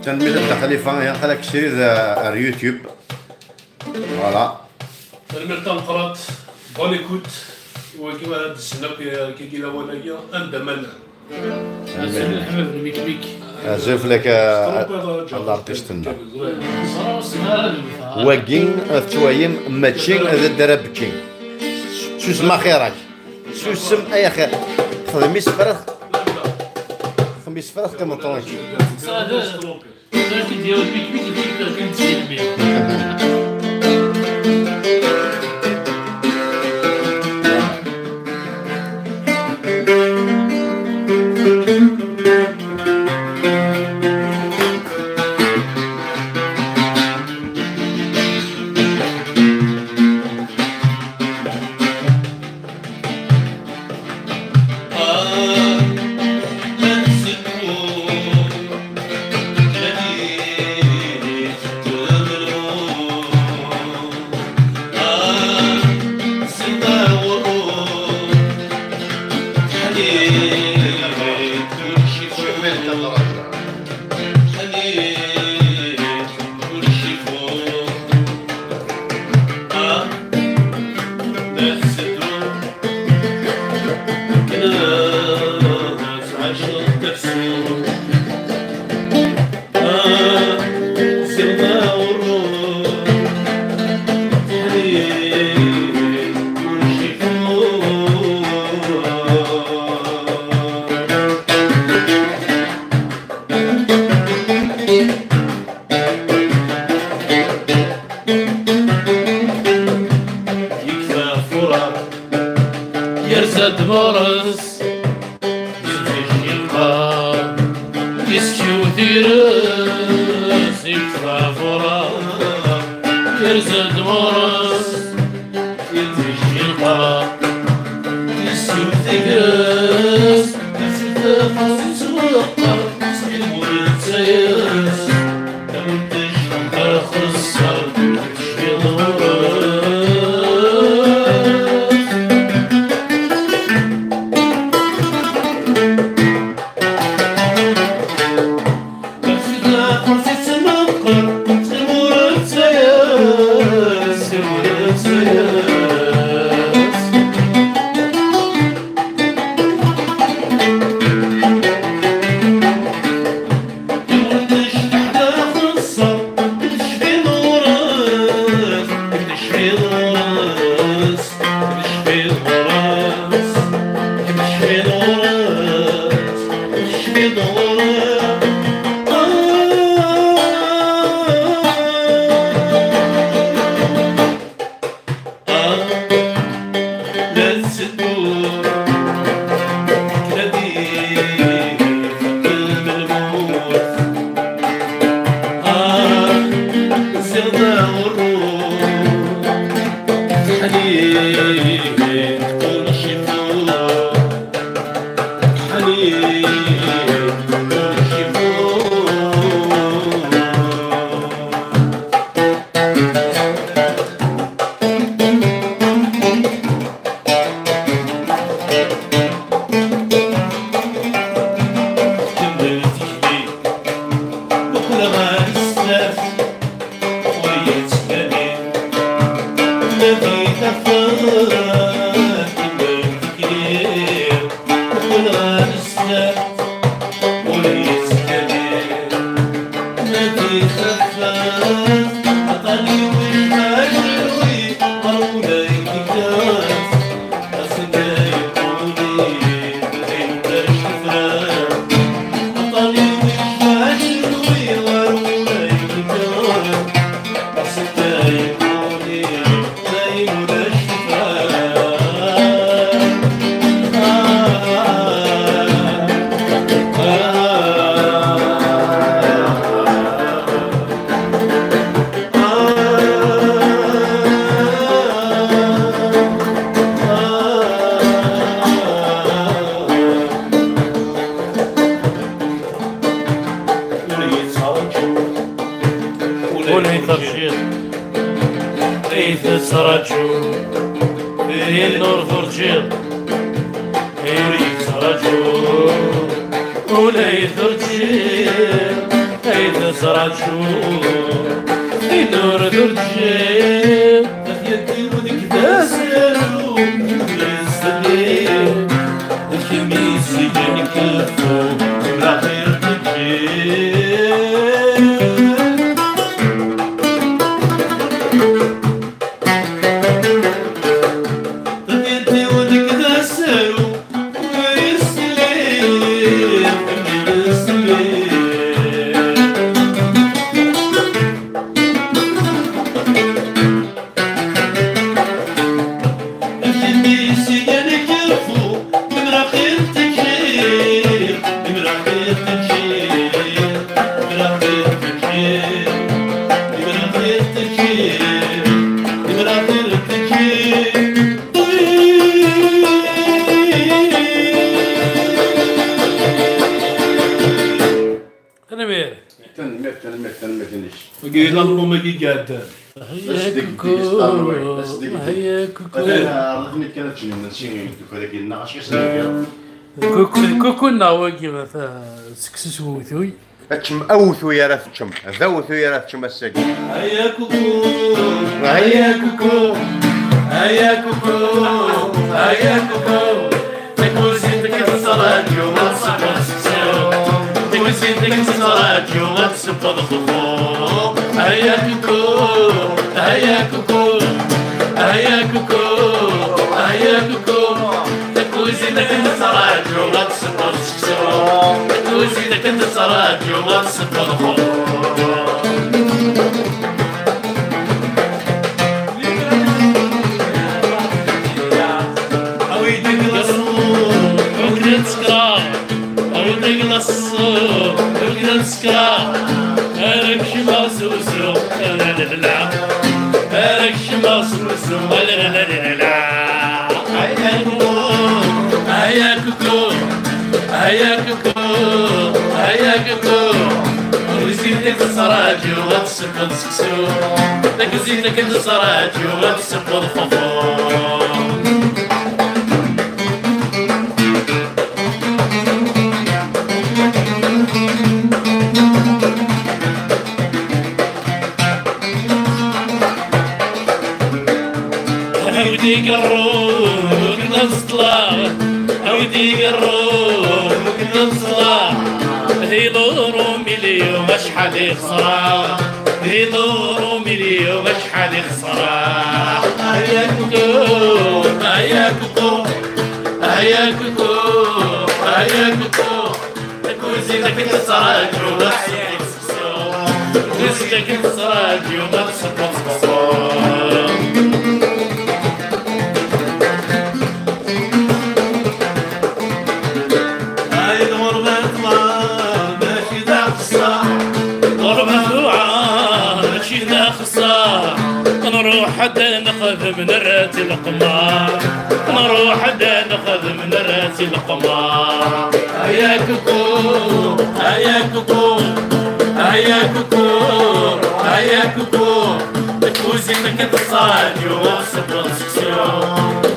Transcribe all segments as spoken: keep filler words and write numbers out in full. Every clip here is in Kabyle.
Tanemmirt a Dda Xalifa, ya xalak srid ar YouTube. Voilà. Tanemmirt tameqqrant. Bonne écoute. I wakken ara d-ssnen akk kiki lawan-agi anda ma llan. Azul fell-ak a, a l'artiste-nneɣ. Wagi ad tettwalim mačči d addar abečči. Susem axir-ak. Susem ay axir. Xdem isefra. Xdem isefra teqqimeḍ tranquille. Yekfa furar, yerza-d ɣur-s, yelqar, yeskew tires, yekfa furar, yerza-d ɣur-s, yelqar, yeskew tires, yeskew tires. Ula i terjiḍ, i tettṛaǧu, tin ur turǧiḍ, i ur yettraǧu, ula i turǧiḍ, i tettṛaǧu, tin ur turǧiḍ. Ad yeddi deg d asaru, d kemm i s-igan kfu, la ɣir teǧǧi. Ad yeddi deg d asaru, Tanemmirt. Tanemmirt, tanemmirt, tanemmirt-inek. Wagi d album-agi i iɛeddan. D ass deg, deg Star Wars, d ass deg, deg. Atan, ah, rrif-nni kan ad ččen imensi deg ukad-agi-nneɣ, acu i sen-nefkiḍ? Kuku, kuku neɣ wagi, ata, seksu s uwtuy. Ad teččem awtuy ara teččem. D awtuy ara teččem ass-agi. Aya kuku, aya kuku, aya kuku, aya kuku. Takuzint akken tettṛaǧu ad tṣebbeḍ seksu. Takuzint akken tettṛaǧu ad tṣebbeḍ fufu. Aya kuku, aya kuku, aya kuku, aya kuku. Takuzint akken tettṛaǧu ad tṣebbeḍ seksu. Takuzint akken tettṛaǧu ad tṣebbeḍ fufu. Awi-d deg laṣel, awi-d deg laṣel, awi-d deg laṣel, awi-d deg laṣel. Ara kecmeɣ s usu, la, la, la, la. Ara kecmeɣ s usu, la, la, la, la, la, la. Aya kuku, aya kuku, aya kuku. Ur yessin tettṛaǧu ad tṣebbeḍ seksu. Takuzint akken tettṛaǧu ad tṣebbeḍ fufu. Awi-d igerru, ur k-nẓeṭṭleɣ. Awi-d igerru, ur k-nẓeṭṭleɣ. Di l'euro million, acḥal i xesreɣ. Di l'euro million, acḥal i xesreɣ. Aya kuku, aya kuku, aya kuku, aya kuku. Takuzint akken tettṛaǧu ad tṣebbeḍ seksu. Takuzint akken tettṛaǧu ad tṣebbeḍ seksu. Ay lɣerba ṭṭlam, mačči d axeṣṣar. Lɣerba tuɛer, mačči d axeṣṣar. Nruḥ ad nexdem, nerra-tt i leqmar. Nruḥ ad nexdem, nerra-tt i leqmar. Aya kuku, aya kuku, aya kuku, aya kuku. Takuzint akken tettṛaǧu ad tṣebbeḍ seksu.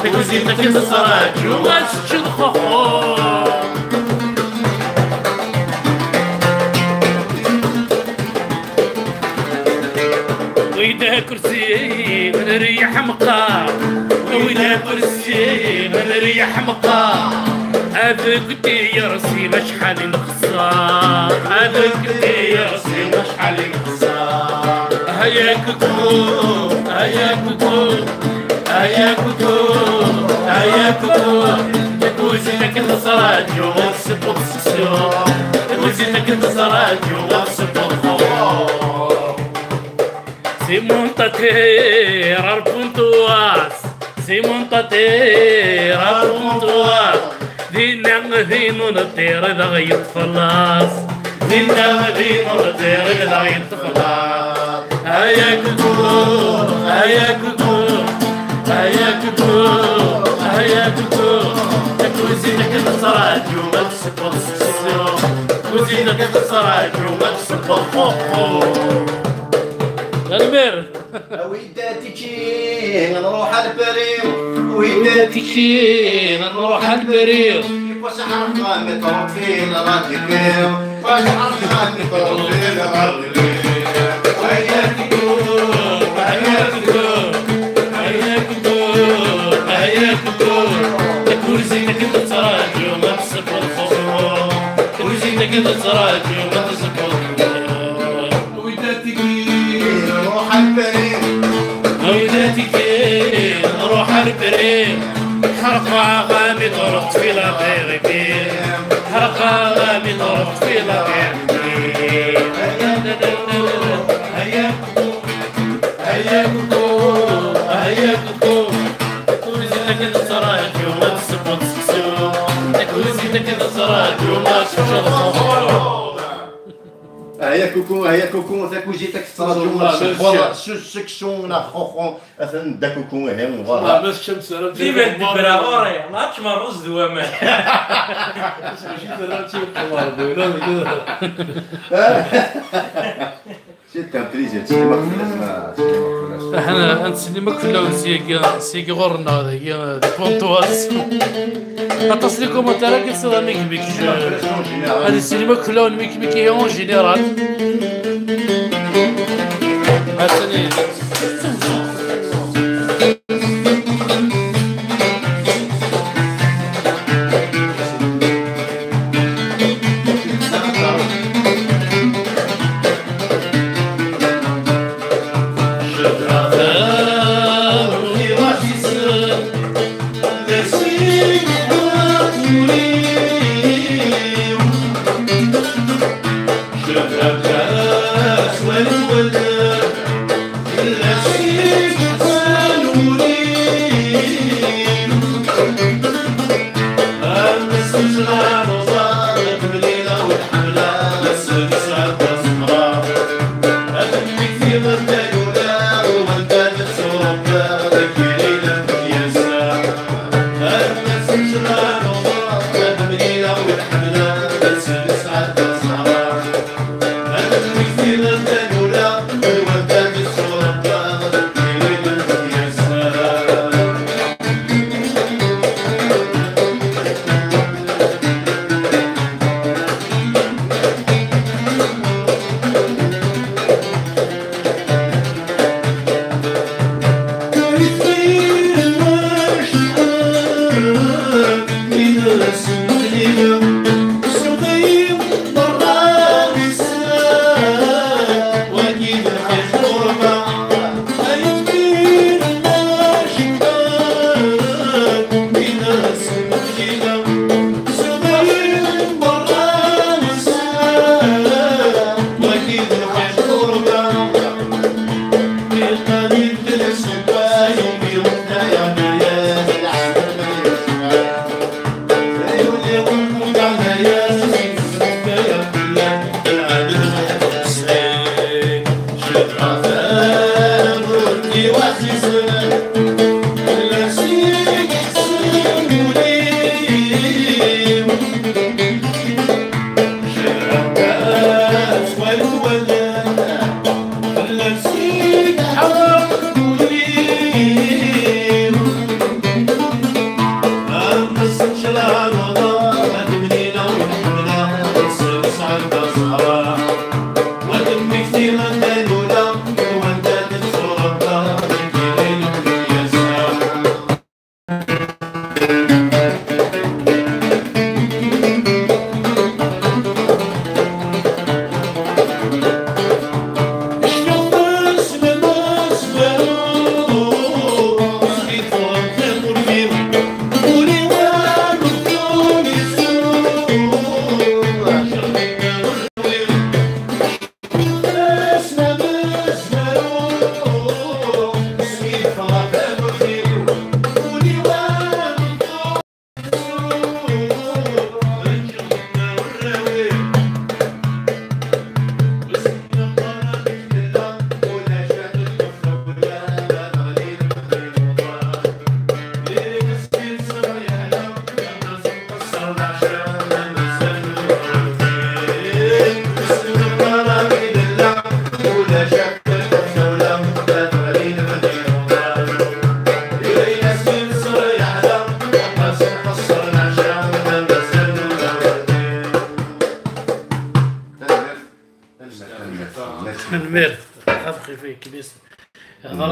Takuzint akken tettṛaǧu ad teččeḍ fufu. Wi d akersi, neryeḥ meqqar. Wi d akersi, neryeḥ meqqar. Ad deg tiyersi acḥal i nexṣer. Ad deg tiyersi acḥal i nexṣer. Ay akuku, ay akuku, ay akuku, ay akuku. Takuzinak n ttṛaǧu ad tessewweḍ seksu. Takuzinak n ttṛaǧu ad tessewweḍ. Simon Tatir ar Puntuas. Simon Tatir ar Puntuas. Dinna din ur neṭṭir ad aɣ-yeṭṭef laẓ. Dinna din ur neṭṭir ad aɣ-yeṭṭef laẓ. Ay akuku, ay akuku, ay akuku, ay akuku. Takuzinak n ttṛaǧu ad tessewweḍ seksu. Takuzinak n ttṛaǧu ad tessewweḍ xuxxu. Tanemmirt. Awi-d atiki, nruḥ ar Pari. Awi-d atiki, nruḥ ar Pari. Iwacu ḥerqeɣ mi truḥ fi lɣadili. Iwacu ḥerqeɣ mi truḥ fi lɣadili. Aya kuku, aya kuku, aya kuku, aya kuku. Takuzinak n ttṛaǧu ad tessewweḍ xuxxu. Takuzinak n ttṛaǧu ad tessewweḍ xuxxu. Widatiki, nruḥ ar Pari. Widatiki, nruḥ ar Pari. Ḥerqeɣ mi truḥ fi la vérité. Ḥerqeɣ mi truḥ fi la vérité. Aya kuku, aya kuku. Takuzinak n ttṛaǧu ad tessewweḍ seksu. Takuzinak n ttṛaǧu ad tessewweḍ xuxxu. Aya kuku, aya kuku, takuzinak n ttṛaǧu ad tessewweḍ seksu neɣ xuxxu. Atan dda kuku, ihi, voilà. Voilà, ma teččam sara. Dima d-ddebra ɣur-i, la teččem ṛṛuz d waman. Mačči terra d tiweqqel ɣer ddula, deg-, C'est un plaisir. Ttsellimeɣ fell-as, ma, ttsellimeɣ fell-as. Aḥna, ad ttsellimeɣ fell-awen syagi, syagi ɣur-neɣ, dagi, di Pontoise. Aṭas n les commentaires akka i tesɛiḍ a Mick Mick. Ad ttsellimeɣ fell-awen Mick Mick, ihi, en général. Attendez.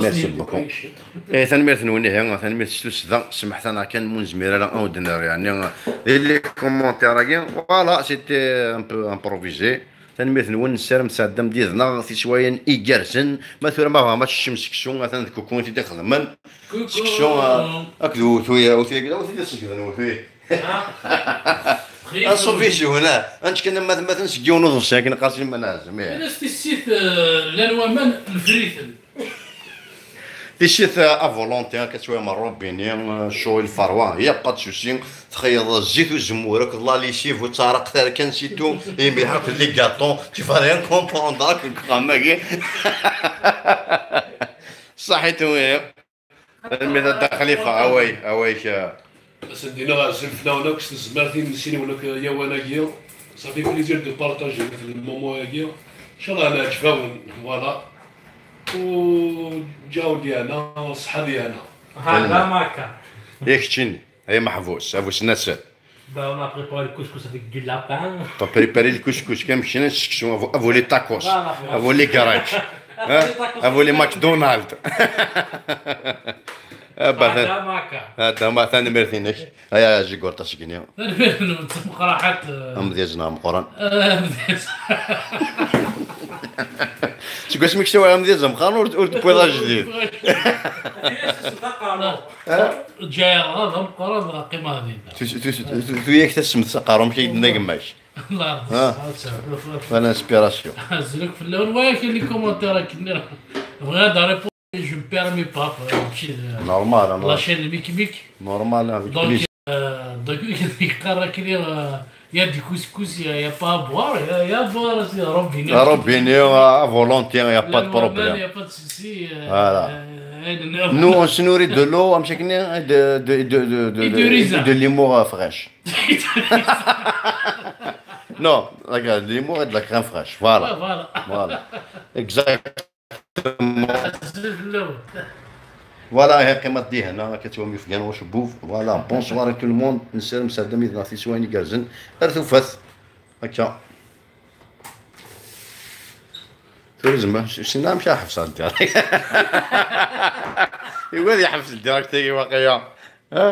Merci beaucoup. Eh, tanemmirt-nwen, ihi, tanemmirt s tussda. Smeḥt-aneɣ kan, ur nezmir ara ad wen-d-nerr, yeɛni, di les commentaires-agi. Voilà, c'était un peu improvisé. Tanemmirt-nwen, nessaram tesɛeddam yid-neɣ tiswayin igerrzen. Ma tura ma tebɣam ad teččem seksu, atan d Kuku i t-id-ixedmen. Seksu, ah, akked uwtu-ya, uwtu-ya, uwtu-ya, uwtu-ya, uwtu-ya. Anṣuf-is huna, ad nečč kan am atmaten seg yiwen uḍebsi akken qqaren-as iman ɛzem, ih. Ala s tissit, eh, llan waman, nefri-ten. Tissit, eh, à volonté, akka ttwayem Robini, eh, ccɣel ferwa, y a pas de souci, txeyyeḍ zzit uzemmur akked la lessive, ur ttɛeraqet ara kan, c'est tout, imi akk les gâteaux, tu vas rien comprendre, akk deg uxxam-agi. Ṣaḥit, wi. Tanemmirt a Dda Xlifa, away, away. Ad sen-d-iniɣ azul fell-awen akk s tezmert-im, sin-nwen akk yawan-agi. Ça fait plaisir de partager avec le moment-agi. Inchallah neɛǧeb-awen, voilà. U ǧaw diyana, ṣṣeḥḥa diyana. Hada maka. Yak keččini, ay ameḥbus, a bu snasel. Ben, on a préparé le couscous avec du lapin. T'as préparé le couscous, comme chez les sections, à vous, à vous les tacos, voilà, à vous les garages, hein, à vous les McDonald's. Ah, bah, hada maka. Hada ma, tanemmirt-inek. Aya, zigor tasegni. Tanemmirt-nwen, d tameqqraḥat, eh. Amedyaz-nneɣ ameqqran. Eh, amedyaz. Seg wasmi i k-sawal amedyaz ameqqran, ur, ur d-tewwiḍ ajdid. Ǧǧiɣ d ameqqran, dɣa qqimeɣ dinna. Tu, tu, tu, tu, tu, yak tassemt s aqerru, amek i d-tenna gma-k? Allah yɛafik. Ah. Voilà, inspiration. Azul fell-awen, wa kan les commentaires akken. Bɣiɣ ad répondre, je me permets pas, mačči d normal, hein, la chaîne Mik Mik. Normal, avec plaisir. Donc, euh, donc, yeqqar akken, euh, il y a du couscous, il y a, il y a pas à boire, il y a, il y a à boire, c'est Robinho. Robinho, à volonté, il y a pas de problème. Il y a pas de souci, euh, voilà. Euh, ayen nniḍen. Nous, on se nourrit de l'eau, amek akken, de, de, de, de, de, et de raisin. De limo, euh, fraîche. Non, regarde, limo et de la crème fraîche, voilà. Ouais, voilà. Voilà. Exactement. Azul fell-awen. Voilà, ih, qqimeɣ di hna, akka ttwam yufgan ucebbub. Voilà, bonsoir à tout le monde. Nessaram sɛeddam yid-neɣ tiswayin igerrzen. Ar tufat. Akka. Tura zma, s-, sinna amek ara ḥebseɣ direct. Iwa ad yeḥbes direct-agi waqila. Ha?